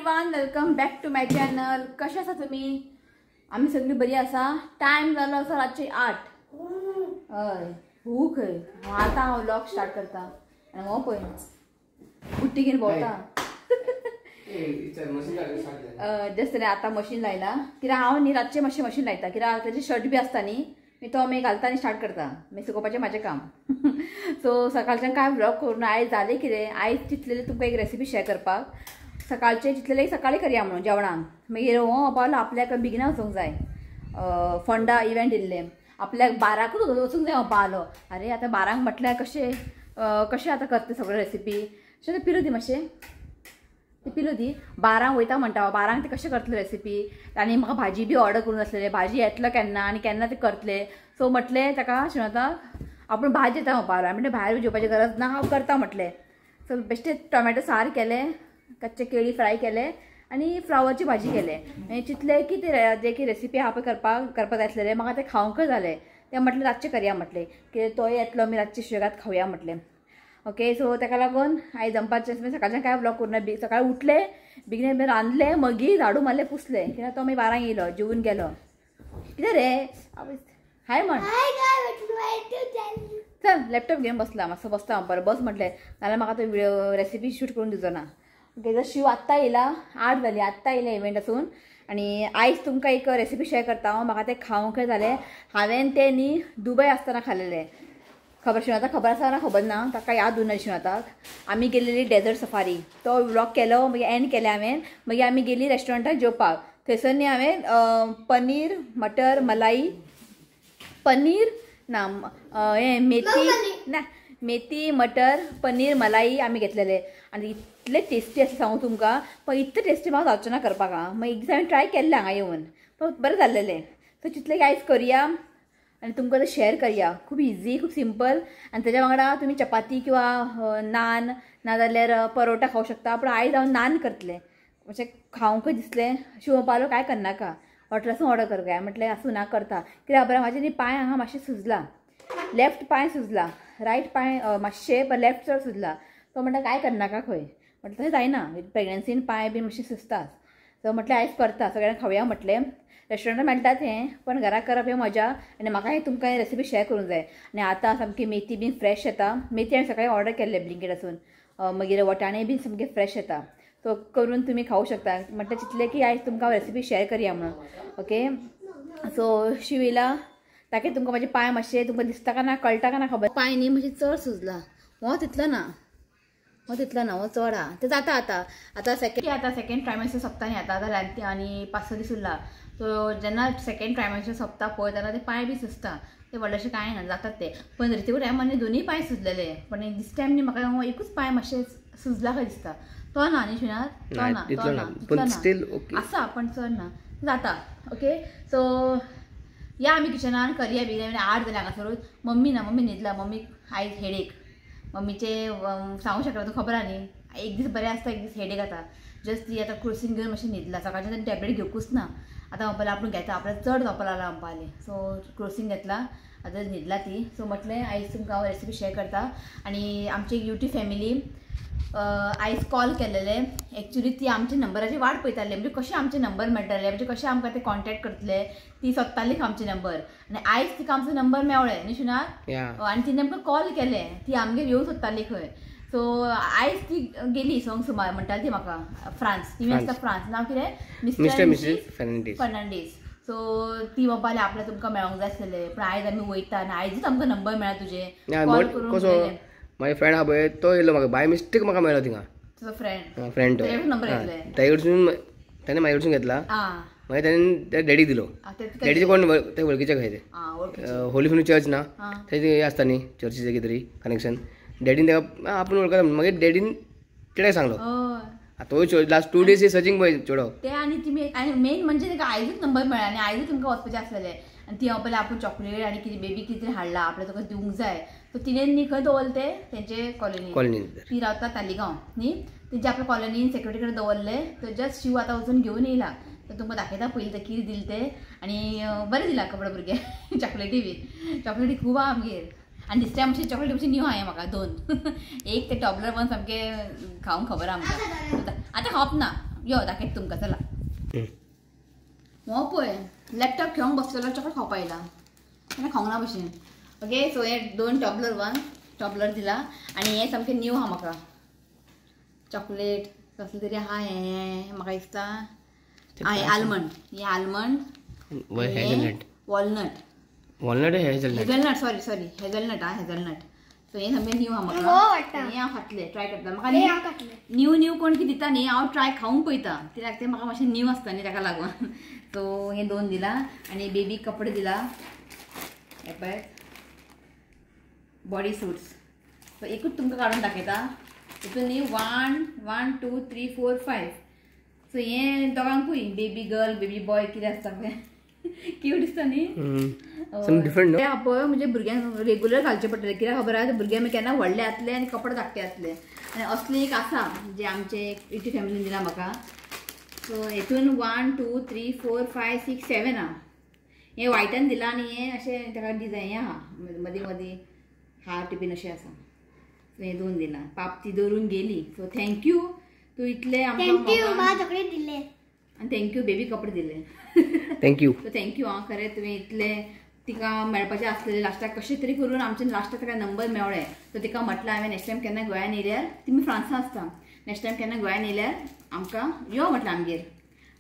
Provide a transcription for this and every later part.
Everyone, welcome back to my channel. कशें आसा तुमी? आमी सगळीं बरी आसा. टायम जालो आसा रातचे 8. हय हू खंय आतां हांव व्लॉग स्टार्ट करता आनी हो पळय बुट्टी घेवन भोंवता. जस्ट आतां मशीन लायला कित्याक हांव न्ही रातचें मातशें मशीन लायता कित्याक तेजे शर्ट बी आसता न्ही, मी तो मागीर घालता आनी स्टार्ट करता मागीर सुकोवपाचें म्हाजें काम. सो सकाळच्यान कांय व्लॉग करून आयज जालें कितें, आयज चिंतलेलें तुमकां एक रेसिपी शेअर करपाक. सकाळचें चिंतलेलें सकाळीं करया म्हणून जेवणाक, मागीर हो पावलो आपल्याक बेगिना वचूंक जाय, फोंडा इव्हेंट दिल्लें आपल्याक 12कूच वचूंक जाय. हो पावलो अरे आतां 12 म्हटल्यार कशें कशें आतां करता सगळें रेसिपी. अशें पिलो दी मातशें, ती पिलो दी. 12 वयता म्हणटा, 12 ते कशें करतले रेसिपी. आनी म्हाका भाजी बी ऑर्डर करून आसलेले, भाजी येतलो केन्ना आनी केन्ना ते करतले. सो म्हटलें ताका शिवनाथाक आपूण भाजी येता म्हणपाक, म्हणटा भायर जेवपाची गरज ना, हांव करता म्हटलें. सो बेश्टे टोमॅटो सार केलें, कच्चे केळी फ्राय केले आनी फ्लावरची भाजी केले. मागीर चिंतलें की ते जे की रेसिपी आहा पळय करपाक करपाक जाय आसलेलें, म्हाका तें खावंकय जालें. तें म्हटलें रातचें करया म्हटलें, कित्याक तोय येतलो आमी रातचें सुशेगाद खावया म्हटलें. ओके, सो ताका लागून आयज दनपारचें सकाळच्यान कांय व्लॉग करूं ना. सकाळीं उठलें बेगीन रांदलें, मागीर झाडू मारलें, पुसलें, कित्याक तो मागीर 12 येयलो जेवन गेलो. कितें रे हाय म्हण, चल लॅपटॉप घेवन बसला मातसो बसता हांव बरें बस म्हटलें, नाजाल्यार म्हाका तो रेसिपी शूट करून दिवचो ना. ओके, जर शिव आत्तां येयला, 8 जाली आत्तां येयला इव्हेंटासून. आनी आयज तुमकां एक रेसिपी शेअर करता हांव. म्हाका तें खावंकय जालें, हांवें तें न्ही दुबय आसतना खाल्लेलें. खबर शिवनाथाक खबर आसा ना खबर ना, ताका याद उरना शिवनाथाक. आमी गेलेली डेजर्ट सफारी, तो व्लॉग केलो मागीर एंड केलें हांवें. मागीर आमी गेली रेस्टॉरंटाक जेवपाक, थंयसर न्ही हांवें पनीर मटर मलाई पनीर ना हें मेथी ना मेथी मटर पनीर मलाई आमी घेतलेले. आनी इतले टेस्टी आसा सांगू तुमकां, पण इतले टेस्टी म्हाका जावचें ना करपाक. आं मागीर एक दीस हांवें ट्राय केल्लें हांगा येवन, पण बरें जाल्लेलें. सो चिंतलें की आयज करया आनी तुमकां तें शेअर करया. खूब इजी, खूब सिंपल. आनी तेज्या वांगडा तुमी चपाती किंवा नान नाजाल्यार परोटा खावंक शकता. पूण आयज हांव नान करतलें, मातशें खावंकय दिसलें. शिवपालो कांय करनाका, हॉटेलासून ऑर्डर कर काय म्हटलें, आसूं ना करता. कित्याक खबर म्हाजें न्ही पांय हांगा मातशें सुजला, लेफ्ट पांय सुजला, रायट पांय मातशें पण लेफ्ट चड सुजला. तो म्हणटा कांय करनाका खंय, म्हटलें तशें जायना, प्रेग्नन्सीन पांय बीन मातशें सुजतात. सो म्हटलें आयज करता, सगळ्यांक खावया म्हटलें. रेस्टॉरंटान मेळटात हें, पण घरा करप हें मजा. आनी म्हाका हें तुमकां हें रेसिपी शेअर करूंक जाय. आनी आतां सामकी मेथी बीन फ्रेश येता, मेथी हांवें सकाळीं ऑर्डर केल्लें ब्लिंकेटासून, मागीर वटाणे बीन सामके फ्रेश येता. सो करून तुमी खावूं शकता. म्हटलें चिंतलें की आयज तुमकां रेसिपी शेअर करया म्हणून. ओके, सो शिव येयला, ताके तुमकां म्हाजे पांय मातशें तुमकां दिसता का ना कळटा का ना खबर. पांय न्ही मातशें चड सुजला, हो तितलो ना, हो तितलो ना, हो चड आहा. तें जाता आतां. आतां सेकेंड आतां सेकेंड ट्रायमेस्टर सोंपता न्ही आतां, आतां आनी 5-6 दीस उरला. सो जेन्ना सेकेंड ट्रायमेस्टर सोंपता पळय तेन्ना ते पांय बी सुजता, ते व्हडलेशें कांय ना जातात ते. पण ऋतिकू टायमार न्ही दोनूय पांय सुजलेले, पण दीस टायम न्ही म्हाका एकूच पांय मातशें सुजला खंय दिसता. तो ना न्ही शिवनाथ, तो ना, तो ना, तितलो ना आसा पण चड ना जाता. ओके, सो या आमी किचनान करया बेगीन. 8 जालें हांगासरूच. मम्मी ना, मम्मी न्हिदला, मम्मीक आयज हेडेक. मम्मीचे सांगू शकना तूं, खबर आहा न्ही, एक दीस बरें आसता एक दीस हेडेक जाता. जस्ट ती आतां क्रोसीन घेवन मातशें न्हिदला. सकाळचें ताणें टॅबलेट घेवकूच ना, आतां म्हणपाक आपूण घेता, आपल्याक चड जावपाक लागला म्हणपाक. सो क्रोसीन घेतला, आतां न्हिदला ती. सो म्हटलें आयज तुमकां हांव रेसिपी शेअर करता. आनी आमची यूट्यूब फॅमिली आयज कॉल केलेले. एक्चुली ती आमच्या नंबराची वाट पळयताली, म्हणजे कशें आमचे नंबर मेळटले, म्हणजे कशें आमकां ते कॉन्टेक्ट करतले. ती सोदताली आमचे नंबर आनी आयज तिका आमचो नंबर मेवळे न्ही शिवनाथ. आनी तिणें आमकां कॉल केले, ती आमगेर येवंक सोदताली खंय. सो आयज ती गेली सोंग सुमार म्हणटाली ती म्हाका फ्रांस, ती आसता फ्रांस, नांव कितें मिस्टर मिसीस फर्नांडीस. सो ती म्हणपाली आपल्याक तुमकां मेळोंक जाय आसलेलें, पूण आयज आमी वयता आनी आयजूच आमकां नंबर मेळ्ळा तुजे. कॉल करून म्हाजे फ्रेंड आहा पळय तो येयलो म्हाका बाय मिस्टेक म्हाका मेळ्ळो थिंगा. तुजो फ्रेंड? फ्रेंड तो ताजे कडसून ताणें म्हाजे कडसून घेतला, मागीर ताणें त्या डॅडीक दिलो. डॅडीचे कोण ते वळखीचे खंय ते होली फॅमिली चर्च ना थंय आसता न्ही चर्चीचें कितें तरी कनेक्शन. डॅडीन ताका आपूण वळखता, मागीर डॅडीन चेड्याक सांगलो. तो लास्ट 2 डेज सर्चिंग पळय चेडो ते. आनी तुमी आनी मेन म्हणजे ताका आयजूच नंबर मेळ्ळा आनी आयजूच तुमकां वचपाचें आसलेलें. आनी ती पयलें आपूण चॉकलेट आनी कितें बेबी कितें हाडला आपल्या तुका दिवंक जाय. सो तिणें न्ही खंय दवरलें तें तेंचे कॉलनी, ती रावता तालिगांव न्ही, तेंच्या आपल्या कॉलनीन सेक्युरिटी कडेन दवरलें. तर जस्ट शिव आतां वचून घेवन येयला. तर तुमकां दाखयता पयलीं तें कितें दिलें तें. आनी बरें दिलां कपडे भुरगे चॉकलेटी बीन, चॉकलेटी खूब आहा आमगेर. आनी दिस टायम मातशें चॉकलेटी मातशें न्यू हांवें म्हाका 2 एक ते टॉबलर बन सामकें खावंक खबर आहा आमकां. आतां खावप ना, यो दाखयता तुमकां चला. हो पळय लॅपटॉप घेवन बसलेलो चॉकलेट खावपा येयला तेन्ना खावंक ना भशेन. ओके सो हे 2 टॉबलर 1 टॉबलर दिला आनी हे सामकें न्यू आहा म्हाका. चॉकलेट कसलें तरी आहा हें म्हाका दिसता आल्मंड. हे almond walnut walnut hazelnut sorry sorry hazelnut आहा हेजलनट. सो हें सामकें न्यू आहा म्हाका. हें हांव खातलें ट्राय करता. म्हाका न्यू न्यू कोण कितें दिता न्ही हांव ट्राय खावंक पळयता कित्याक तें म्हाका मातशें न्यू आसता न्ही ताका लागून. सो हें 2 दिला आनी बेबी कपडे दिला. हे पळय बॉडी सूट्स. सो एकूच तुमकां काडून दाखयता. हितून न्ही 1 1 2 3 4 5. सो हें दोगांकूय बेबी गर्ल बेबी बॉय कितें आसता पळय क्यूट दिसता न्ही. डिफरंट पळय म्हणजे भुरग्यांक रेगुलर घालचें पडटलें कित्याक खबर आसा भुरगे मागीर केन्ना व्हडले जातले आनी कपडे धाकटे जातले. आनी असले एक आसा जे आमचे इटी फॅमिलीन दिला म्हाका. सो हितून 1 2 3 4 5 6 7 आहा. हें वायटान दिलां आनी हें अशें ताका डिजायन हें आहा मदीं मदीं हार्ट बीन अशें आसा. सो हें 2 दिलां. पापती दवरून गेली. सो thank you तूं इतलें आमकां चॉकलेट दिले आनी thank you baby कपडे दिले. Thank you. So thank you हांव खरें तुवें इतलें तिका मेळपाचें आसलेलें लास्टाक कशें तरी करून आमचे लास्टाक ताका नंबर मेळ्ळे. सो तिका म्हटलें हांवें नेक्स्ट टायम केन्ना गोंयान येयल्यार तुमी फ्रांसा आसता नेक्स्ट टायम केन्ना गोंयान येयल्यार आमकां यो म्हटलें आमगेर.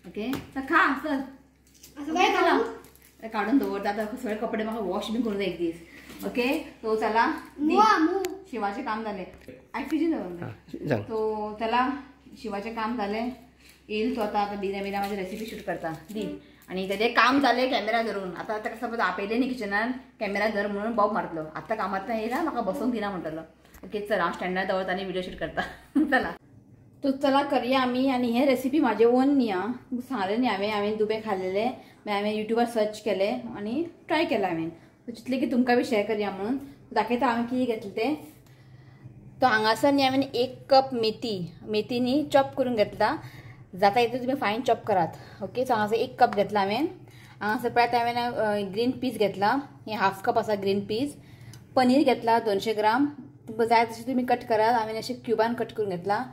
ओके सो खा चल काडून दवरता आतां सगळे कपडे म्हाका वॉश बीन करूं जाय एक दीस. ओके सो चला शिवाचें काम जालें. आयज फ्रिजीन दवरलें. सो चला शिवाचें काम जालें. येईल तो आतां आतां बिना बिना म्हाजी रेसिपी शूट करता दी. आनी तेजें काम जालें कॅमेरा धरून. आतां ताका सपोज आपयलें न्ही किचनान कॅमेरा धर म्हणून बॉब मारतलो. आतां कामांतल्यान येयला म्हाका बसोवंक दिना म्हणटलो. ओके चल हांव स्टँडार दवरता आनी व्हिडियो शूट करता. चला तो चला करया आमी. आनी हे रेसिपी म्हाजे ओन न्ही आं सांगलें न्ही हांवें हांवें दुबे खाल्लेले मागीर हांवें युट्यूबार सर्च केलें आनी ट्राय केलें हांवें. चिंतलें की तुमकां बी शेअर करया म्हणून दाखयता हांवें कितें घेतलें तें. तो हांगासर न्ही हांवें 1 कप मेथी मेथी न्ही चॉप करून घेतला. जाता इतलें तुमी फायन चॉप करात. ओके सो हांगासर 1 कप घेतला हांवें. हांगासर पळयात हांवें ग्रीन पीस घेतला. हें हाफ कप आसा ग्रीन पीस. पनीर घेतला 200 ग्राम. तुमकां जाय तशें तुमी कट करात. हांवें अशें क्युबान कट करून घेतला.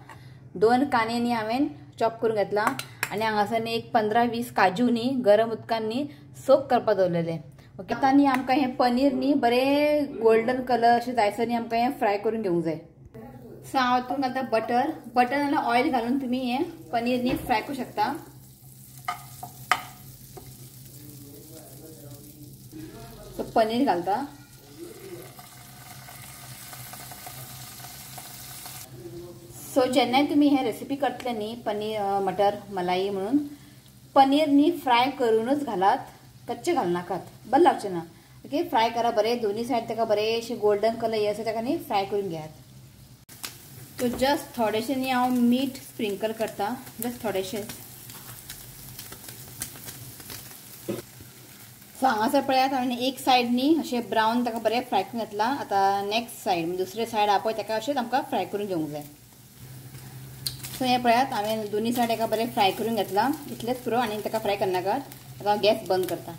2 कांदे न्ही हांवें चॉप करून घेतला. आनी हांगासर न्ही एक 15-20 काजू न्ही गरम उदकान न्ही सोक करपाक दवरलेले. ओके आतां न्ही आमकां हें पनीर न्ही बरें गोल्डन कलर अशें जायसर न्ही आमकां हें फ्राय करून घेवंक जाय. सो हांव हितून घालता बटर. बटर नाल्यार ऑयल घालून तुमी हें पनीर न्ही फ्राय करूं शकता. सो पनीर घालता. सो जेन्ना तुमी हे रेसिपी करतले न्ही पनीर मटर मलाई म्हणून पनीर न्ही फ्राय करूनच घालात कच्चे घालनाकात बरें लागचें ना. ओके फ्राय करा बरें दोनी सायड ताका बरें अशें गोल्डन कलर येसर ताका न्ही फ्राय करून घेयात. सो जस्ट थोडेशें न्ही हांव मीठ स्प्रिंकल करता जस्ट थोडेशें. सो हांगासर पळयात हांवें एक सायड न्ही अशें ब्रावन ताका बरें फ्राय करून घेतला. आतां नेक्स्ट सायड म्हणजे दुसरे सायड आहा पळय ताका अशेंच आमकां फ्राय करून घेवंक जाय. सो हें पळयात हांवें दोनी सायड एका बरें फ्राय करून घेतला. इतलेंच पुरो आनी ताका फ्राय करनाकात. आतां हांव गॅस बंद करता.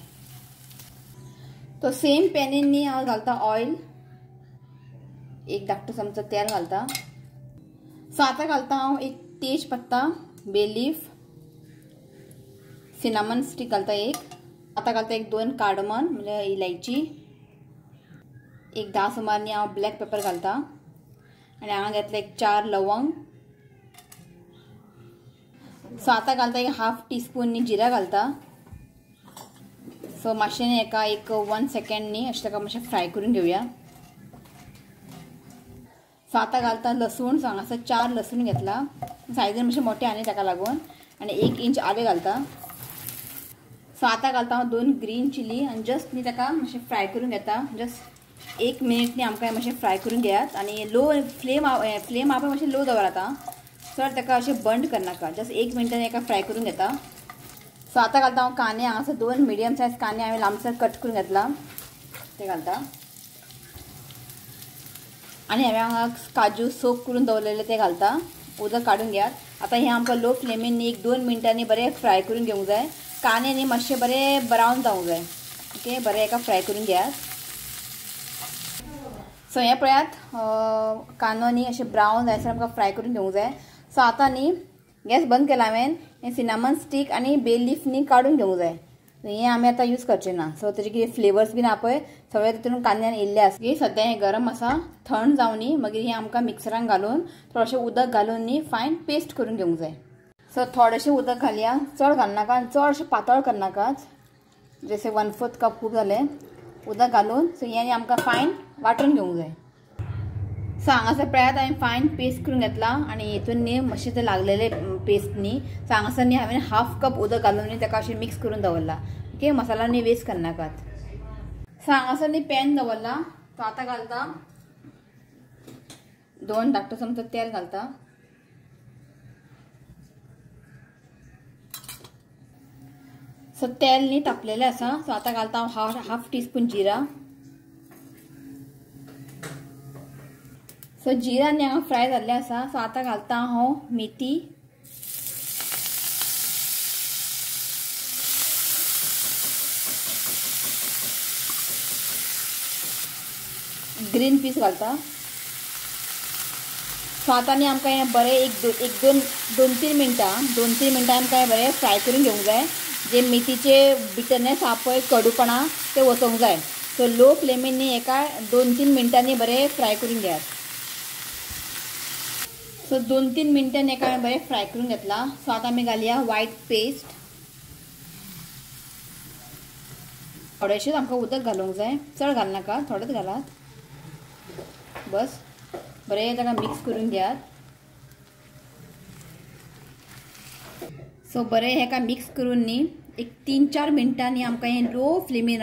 तो सेम पॅनीन न्ही हांव घालता ऑयल. एक धाकटो चमचो तेल घालता. सो आतां घालता हांव एक तेज पत्ता बे लीफ सिनामन स्टीक घालता एक. आतां घालता एक 2 कार्डमन म्हणजे इलायची. एक 10 सुमार न्ही हांव ब्लॅक पेपर घालता. आनी हांगा घेतलें एक 4 लवंग. सो आतां घालता एक हाफ टी स्पून न्ही जिरा घालता. सो मातशें न्ही एका एक 1 सेकेंड न्ही अशें ताका मातशें फ्राय करून घेवया. सो आतां घालता लसूण. सो हांगासर 4 लसूण घेतला सायजीन मातशें मोठे आनी ताका लागून. आनी 1 इंच आलें घालता. सो आतां घालता हांव 2 ग्रीन चिली आनी जस्ट न्ही ताका मातशें फ्राय करून घेता. जस्ट 1 मिनीट न्ही आमकां मातशें फ्राय करून घेयात. आनी लो फ्लेम फ्लेम आहा मातशें लो दवरात आं चड ताका अशें बंद करनाका. जस्ट 1 मिनटान एका फ्राय करून घेता. सो आतां घालता हांव कांदे. हांगासर 2 मिडियम सायज कांदे हांवें लांबसर कट करून घेतला ते घालता. आनी हांवें हांगा काजू सोक करून दवरलेले ते घालता. उदक काडून घेयात. आतां हें आमकां लो फ्लेमीन 1-2 मिनटांनी बरें फ्राय करून घेवंक जाय. कांदे न्ही मातशे बरे ब्रावन जावंक जाय. ओके बरें एका फ्राय करून घेयात. सो हें पळयात कांदो न्ही अशें ब्रावन जायसर आमकां फ्राय करून घेवंक जाय. सो आतां न्ही गॅस बंद केला हांवें. हें सिनामन स्टीक आनी बे लीफ न्ही काडून घेवंक जाय. हें आमी आतां यूज करचें ना. सो तेजे कितें फ्लेवर्स बीन आहा पळय सगळे तितून कांद्यान येयल्ले आसा. हे सद्या हें गरम आसा, थंड जावनी मागीर हें आमकां मिक्सरान घालून थोडेशें उदक घालून न्ही फायन पेस्ट करून घेवंक जाय. सो थोडेशें उदक घालया, चड घालनाका आनी चड अशें पातळ करनाकात. जशें 1/4 कप खूब जालें उदक घालून. सो हें आमकां फायन वांटून घेवंक जाय. सो हांगासर पळयात हांवें फायन पेस्ट करून घेतला आनी हितून न्ही मातशें तें लागलेलें पेस्ट न्ही. सो हांगासर न्ही हांवें 1/2 कप उदक घालून न्ही ताका अशें मिक्स करून दवरला. ओके, मसाला न्ही वेस्ट करनाकात. सो हांगासर न्ही पॅन दवरला. सो आतां घालता 2 धाकटो चमचो तेल घालता. सो तेल न्ही तापलेलें आसा. सो आतां घालता हांव 1/2 टीस्पून जिरा. सो जिरा न्ही हांगा फ्राय जाल्लें आसा. सो आतां घालता हांव मेथी. ग्रीन पीस घालता. सो आतां न्ही आमकां हें बरें एक दोन तीन मिनटां आमकां हें बरें फ्राय करून घेवंक जाय. जे मेथीचे बिटरनेस आहा पळय, कडूपणा, ते वचोंक जाय. सो लो फ्लेमीन न्ही एका 2-3 मिनटांनी बरें फ्राय करून घेयात. सो 2-3 मिनटांनी एका हांवें बरें फ्राय करून घेतला. सो आतां आमी घालया व्हायट पेस्ट. थोडेशेंच आमकां उदक घालूंक जाय, चड घालनाका, थोडेंच घालात बस. बरें ताका मिक्स करून घेयात. सो बरें हेका मिक्स करून न्ही एक 3-4 मिनटांनी आमकां हें लो फ्लेमीन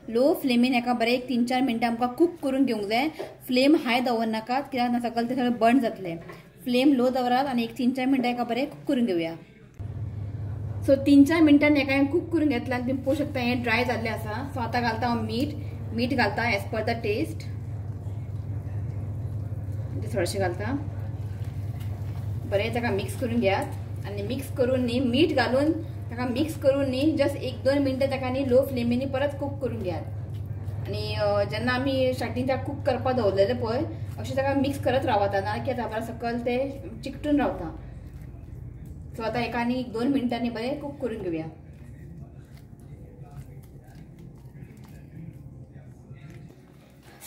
लो फ्लेमीन हेका बरें एक 3-4 मिनटां आमकां कूक करून घेवंक जाय. फ्लेम हाय दवरनाकात, कित्याक सकयल तें सगळें बर्न जातलें. फ्लेम लो दवरात आनी एक 3-4 मिनटां हेका बरें कूक करून घेवया. सो 3-4 मिनटांनी हेका हांवें कूक करून घेतलां आनी तुमी पळोवंक शकता हें ड्राय जाल्लें आसा. सो आतां घालता हांव मीठ. मीठ घालता एज पर the test, थोडेशें घालता. बरें ताका मिक्स करून घेयात आनी मिक्स करून न्ही मीठ घालून ताका मिक्स करून न्ही जस्ट 1-2 मिनटां ताका न्ही लो फ्लेमीनी परत कूक करून घेयात. आनी जेन्ना आमी स्टार्टींग ताका कूक करपाक दवरलेलें पळय अशें ताका मिक्स करत रावता, ना की आतां सकयल तें चिकटून रावता. सो आतां एका आनी 1-2 मिनटांनी बरें कूक करून घेवया.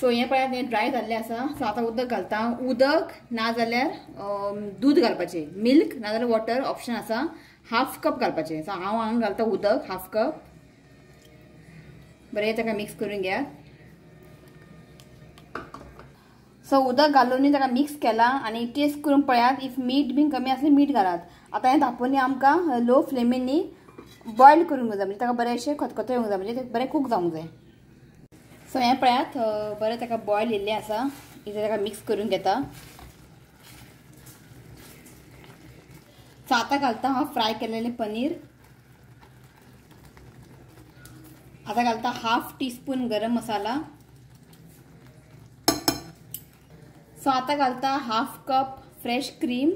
सो हें पळयात हें ड्राय जाल्लें आसा. सो आतां उदक घालता. उदक ना जाल्यार दूद घालपाचें, मिल्क ना जाल्यार वॉटर ऑप्शन आसा. 1/2 कप घालपाचें. सो हांव हांगा घालता उदक 1/2 कप. बरें ताका मिक्स करून घेयात. सो उदक घालून ताका मिक्स केला आनी टेस्ट करून पळयात. If मीठ बीन कमी आसलें मीठ घालात. आतां हें धांपून आमकां लो फ्लेमीन न्ही बॉयल करूंक जाय, म्हणजे ताका बरें अशें खतखतो येवंक जाय, म्हणजे बरें कूक जावंक जाय. सो हें पळयात बरें ताका बॉयल येयल्लें आसा. इतलें ताका मिक्स करून घेता. सो आतां घालता हांव फ्राय केलेलें पनीर. आतां घालता 1/2 टीस्पून गरम मसाला. सो आतां घालता 1/2 कप फ्रेश क्रीम.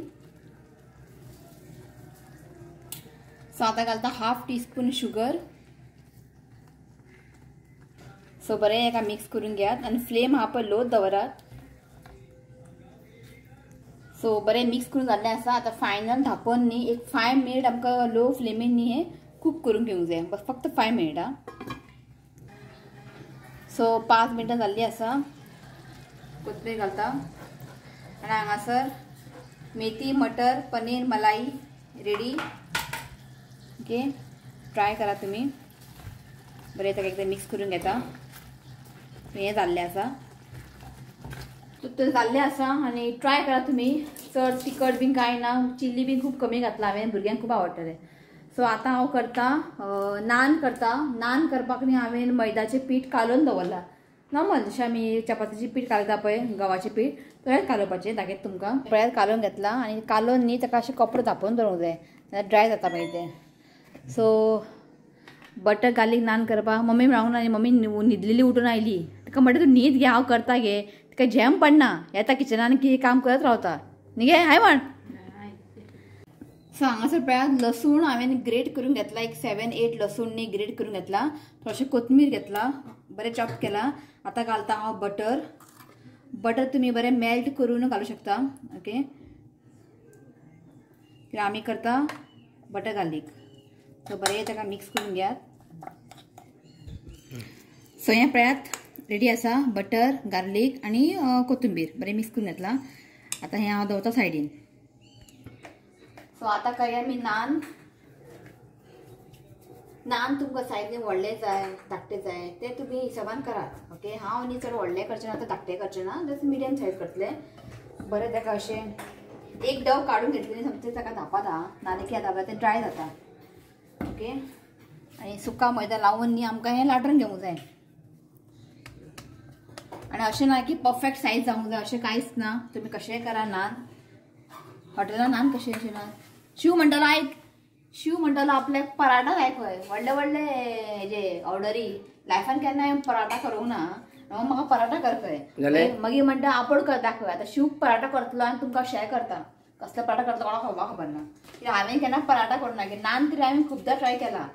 सो आतां घालता 1/2 टीस्पून शुगर. सो बरें हेका मिक्स करून घेयात आनी फ्लेम आहा पळय लो दवरात. सो बरें मिक्स करून जाल्लें आसा. आतां फायनल धांपून न्ही एक 5 मिनट आमकां लो फ्लेमीन न्ही हें कूक करून घेवंक जाय, बस फक्त 5 मिनटां. सो 5 मिनटां जाल्लीं आसा. कोथमीर घालता आनी हांगासर मेथी मटर पनीर मलाई रेडी. ओके, ट्राय करा तुमी. बरें ताका एकदां मिक्स करून घेता. हें जाल्लें आसा. तो जाल्लें आसा आनी ट्राय करा तुमी. चड तिखट बीन कांय ना, चिल्ली बीन खूब कमी घातला हांवें, भुरग्यांक खूब आवडटलें. सो आतां हांव करता नान करता. नान करपाक न्ही हांवें मैदाचें पीठ कालोवन दवरलां. नॉर्मल जशें आमी चपातीचें पीठ कालयता पळय, गव्हाचें पीठ, तशेंच कालोवपाचें. दाखयता तुमकां. पळयात कालोवन घेतलां आनी कालोवन न्ही ताका अशें कपडो धांपून दवरूंक जाय, नाल्यार ड्राय जाता मागीर तें. सो बटर गार्लीक नान करपाक मम्मी रावूंक ना, मम्मी न्हिदलेली उठून आयली. ताका म्हणटा तूं न्हीद घे, हांव करता गे. तिका झेम पडना, येता किचनान कितें काम करत रावता न्ही गे. हाय म्हण. सो हांगासर पळयात लसूण हांवें ग्रेट करून घेतला, एक 7-8 लसूण न्ही ग्रेट करून घेतला. थोडेशें कोथमीर घेतला, बरें चॉप केला. आतां घालता हांव बटर. बटर तुमी बरें मेल्ट करून घालूं शकता. ओके, कित्याक आमी करता बटर गार्लीक. सो बरें ताका मिक्स करून घेयात. सो हें पळयात रेडी आसा बटर गार्लीक आनी कोथिंबीर बरें मिक्स करून घेतला. आतां हें हांव दवरता सायडीन. सो आतां करया आमी नान. नान तुमकां सायजीन व्हडले जाय धाकटे जाय ते तुमी हिशोबान करात. ओके, हांव न्ही चड व्हडले करचें ना, आतां धाकटे करचें ना, जस्ट मिडियम सायज करतलें. बरें ताका अशें एक डव काडून घेतलें न्ही समजें ताका धापात आं, नाजाल्यार कितें जाता तें ड्राय जाता. ओके, आनी सुका मैदा लावन न्ही आमकां हें लाटून घेवंक जाय. आनी अशें ना की परफेक्ट सायज जावंक जाय अशें कांयच ना, तुमी कशेंय करा नान. हॉटेलान नान कशें अशें ना. शिव म्हणटालो आयक, शिव म्हणटालो आपल्याक पराठा जाय खंय, व्हडले व्हडले हेजे ऑर्डरी लायफान केन्ना हांवें पराठा करूंक ना, म्हाका पराठा कर खंय. मागीर म्हणटा आपोड कर दाखय. आतां शिव पराठा करतलो आनी तुमकां शेअर करता कसलो पराठा करतलो कोणाक खबर ना, कित्याक हांवें केन्ना पराठा करूंक ना. नान तरी हांवें खुबदां ट्राय केला,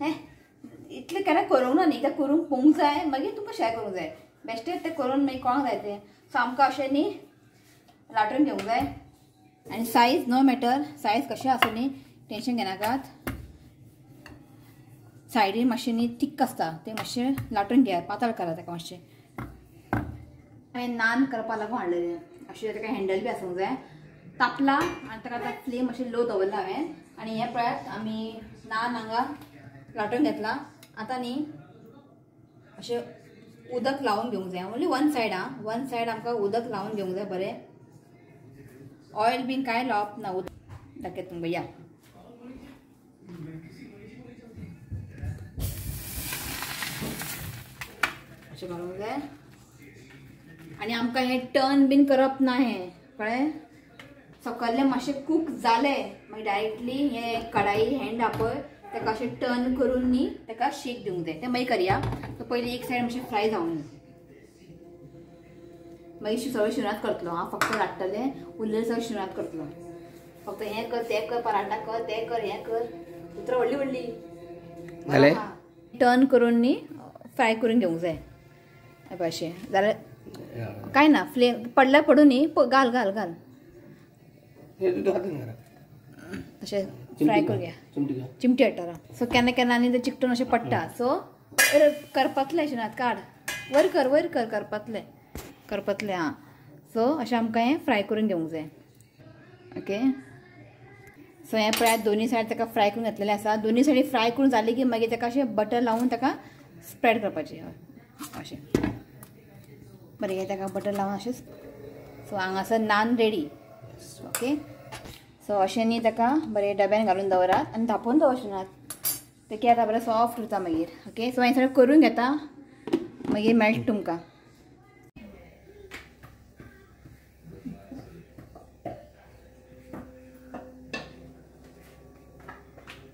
हें इतलें केन्ना करूंक ना न्ही, तें करूंक पळोवंक जाय मागीर तुमकां शेअर करूंक जाय. बेश्टें तें करून मागीर कोणाक जाय तें. सो आमकां अशें न्ही लाटून घेवंक जाय. आनी सायज नो मॅटर, सायज कशें आसूं न्ही टेंशन घेनाकात. सायडीन मातशें न्ही थिक्क आसता तें मातशें लाटून घेयात, पातळ करात ताका मातशें. हांवें नान करपा लागून हाडलेलें अशें ताका हँडल बी आसूंक जाय. तापला आनी ताका आतां फ्लेम मातशें लो दवरला हांवें. आनी हें पळयात आमी नान हांगा लाटून घेतला. आतां न्ही अशें उदक लावन घेवंक जाय, ओन्ली वन सायड आं, वन सायड आमकां उदक लावन घेवंक जाय बरें. ऑयल बीन कांय लावप ना, उदक दाखयता तुमकां या. अशें घालूंक जाय. आनी आमकां हें टर्न बीन करप ना, हें कळ्ळें. सकल्लें मातशें कूक जालें मागीर डायरेक्टली हें कढाई हँड आपय ताका अशें टर्न करून न्ही ताका शेक दिवंक जाय. तें मागीर करया. सो पयलीं एक सायड मातशें फ्राय जावं न्ही, मागीर सगळें शिवरात करतलो हांव, फक्त लाट्टलें उरलें सगळें शिवरात करतलो. फक्त हें कर तें कर पराठा कर तें कर हें कर, उतरां व्हडली व्हडली टर्न करून न्ही फ्राय करून घेवंक जाय अशें. जाल्यार कांय ना, फ्लेम पडल्यार पडूं न्ही, घाल घाल घाल तशें फ्राय करून घ्या. चिमटी हाडटा. सो केन्ना केन्ना आनी तें चिकटून अशें पडटा. सो करपातलें अशें नात, काड वयर कर वयर कर, करपातलें करपातलें आं. सो अशें आमकां हें फ्राय करून घेवंक जाय. ओके, सो हें पळयात दोनी सायड ताका फ्राय करून घेतलेलें आसा. दोनी सायडी फ्राय करून जाली की मागीर ताका अशें बटर लावन ताका स्प्रेड करपाचें अशें बरें. हें ताका बटर लावन अशें. सो हांगासर नान रेडी. ओके, सो अशें न्ही ताका बरें डब्यान घालून दवरात आनी धांपून दवरचें नात, तें कितें जाता बरें सॉफ्ट उरता मागीर. ओके, सो हें सगळें करून घेता मागीर मेळटा तुमकां.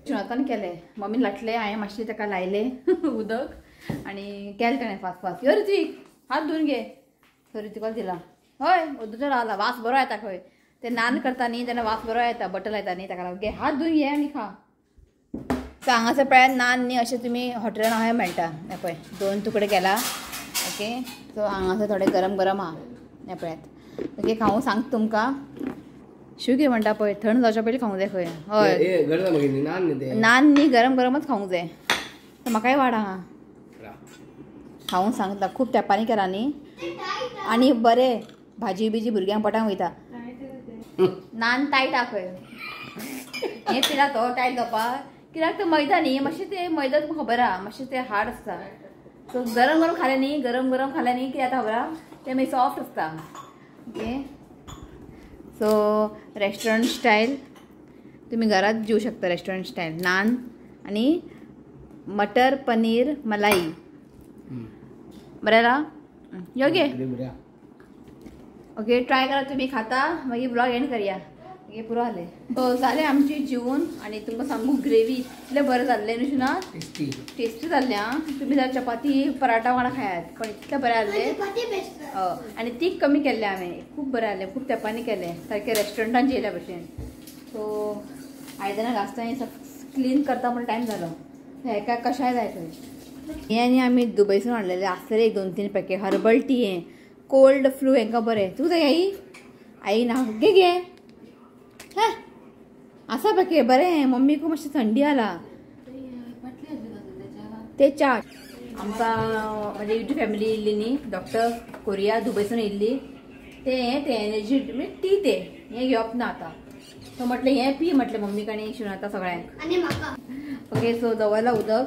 शिवनाथान केलें, मम्मीन लाटलें, हांवें मातशें ताका लायलें उदक आनी केलें ताणें फास्ट फास्ट. यो ऋत्वीक हात धुवन घे. सो ऋत्विकाक दिला, हय उदक रावला वास बरो येता खंय, ते नान करता न्ही तेन्ना वास बरो येता, बटर लायता न्ही ताका लागून. घे हात धुवन घे आनी खा. सो हांगासर पळयात नान न्ही अशें तुमी हॉटेलान हांवें मेळटा. हें पळय 2 तुकडे केला. ओके, सो हांगासर थोडे गरम गरम आहा, हें पळयात. ओके, खावूं सांगता तुमकां. शिव कितें म्हणटा पळय, थंड जावच्या पयलीं खावंक जाय खंय. हय नान न्ही गरम गरमच खावंक जाय. म्हाकाय वाड आहा खावूंक सांगता, खूब तेंपांनी केला न्ही. आनी बरें भाजी बिजी भुरग्यांक पोटांक वयता. नान टायट आहा खंय, हें पिला तो टायट जावपाक, कित्याक तें मैदा न्ही मातशें तें मैदा तुमकां खबर आहा मातशें तें हार्ड आसता. सो गरम गरम खालें न्ही, गरम गरम खालें न्ही कितें जाता खबर आहा, तें मागीर सॉफ्ट आसता. ओके, सो रेस्टॉरंट स्टायल तुमी घरात जेवू शकता. रेस्टॉरंट स्टायल नान आनी मटर पनीर मलाई. बरें जालां? यो घे. ओके, ट्राय करा तुमी खाता, मागीर ब्लॉग एंड करया. मागीर पुरो जालें. सो जालें आमचें जेवण. आनी तुमकां सांगू ग्रेवी इतलें बरें जाल्लें न्हू ना, टेस्टी जाल्लें आं. तुमी जाल्यार चपाती पराठा वांगडा खायात, पण इतलें बरें जाल्लें. आनी तीख कमी केल्लें हांवें, खूब बरें जालें, खूब तेंपांनी केलें, सारकें रेस्टॉरंटान जेयल्या भशेन. सो आयदनां घासता हें क्लीन करता म्हण टायम जालो. हेका कशाय जाय थंय. हें आनी आमी दुबयसून हाडलेलें आसलें एक 2-3 पॅकेट हर्बल टी. हें कोल्ड फ्लू हेंकां बरें. तुका जाय आई? आई ना, घे घे. आसा बाकी बरें. मम्मीकू मातशी थंडी आला ते च्या. आमकां म्हणजे युट्यूब फॅमिली येयल्ली न्ही, डॉक्टर कोरिया दुबयसून येयल्ली. ते हें ते एनर्जी म्हणजे टी ते हें घेवप ना आतां. सो म्हटलें हें पी म्हटलें मम्मीक आनी शिवनाथा सगळ्यांक. ओके सो दवरला उदक,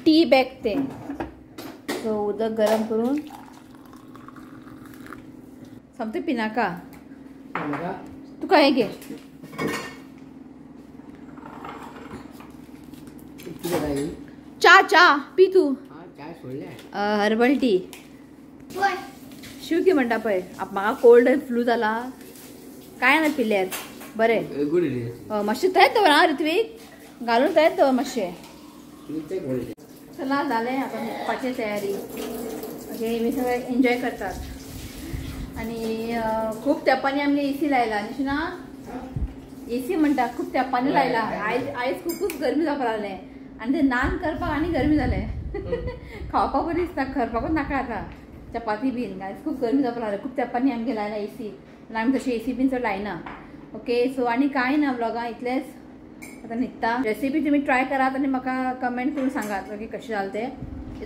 टी बॅग ते. सो उदक गरम करून सोमतें पिनाका. तुका हें घे. च्या च्या पी तूं. Herbal tea. Shiv की म्हणटा पळय म्हाका कोल्ड अँड फ्लू जाला, काय ना पिल्यार बरें. मातशें थंयच दवर आं ऋत्वीक, घालून थंयच दवर मातशें. चला जालें आतां न्हिदपाची तयारी. ओके मी सगळे एन्जॉय करतात. आनी खूब तेंपांनी आमी एसी लायला न्ही ना, एसी म्हणटा खूब तेंपांनी लायला. आयज आयज खुबूच गरमी जावपाक लागलें आनी ते नान करपाक आनी गरमी जालें. खावपाक बरी दिसता, करपाकूच नाका आतां चपाती बीन. आयज खूब गरमी जावपाक लागलें, खूब तेंपांनी आमगे लायला एसी. आनी आमी तशी एसी बीन चड लायना. ओके सो आनी कांय ना व्लॉगां इतलेंच. आतां न्हिदता. रेसिपी तुमी ट्राय करात आनी म्हाका कमेंट करून सांगात ओके कशें जालें तें.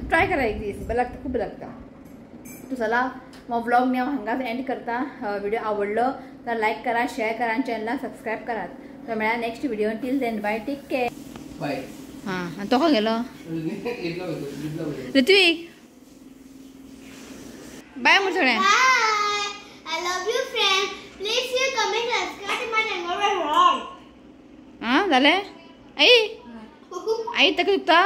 ट्राय करा एक दीस, बरें लागता, खूब लागता. तो चला मग व्लॉग मी हांव हांगाच एंड करता. व्हिडिओ आवडलो तर लायक करा, शेअर करा आनी चॅनलाक सबस्क्रायब करात. तर मेळ्या next video. Till then bye, take care, bye. हां आनी तो खंय गेलो ऋत्वीक? बाय म्हण सगळ्यांक. I love you friend. Please you comment, subscribe to my channel. हां जालें? आई आई ताका दुखता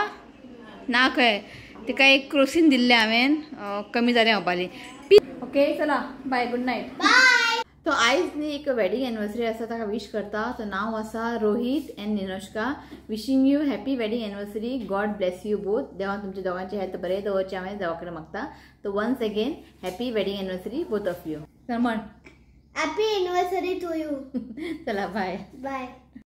ना खंय? तिका एक क्रोसीन दिल्लें हांवें, कमी जालें म्हणपाली. ओके चला बाय, गुड नायट. तो आयज न्ही एक वेडिंग एनिवर्सरी आसा, ताका विश करता. तो नांव आसा Rohit and Ninoshka. Wishing you happy wedding anniversary. God bless you both. देवान तुमच्या दोगांचे हेल्थ बरें दवरचें हांवें देवा कडेन मागता. तो once again happy wedding anniversary both of you. चल म्हण हॅपी एनिवर्सरी टू you. चला बाय बाय.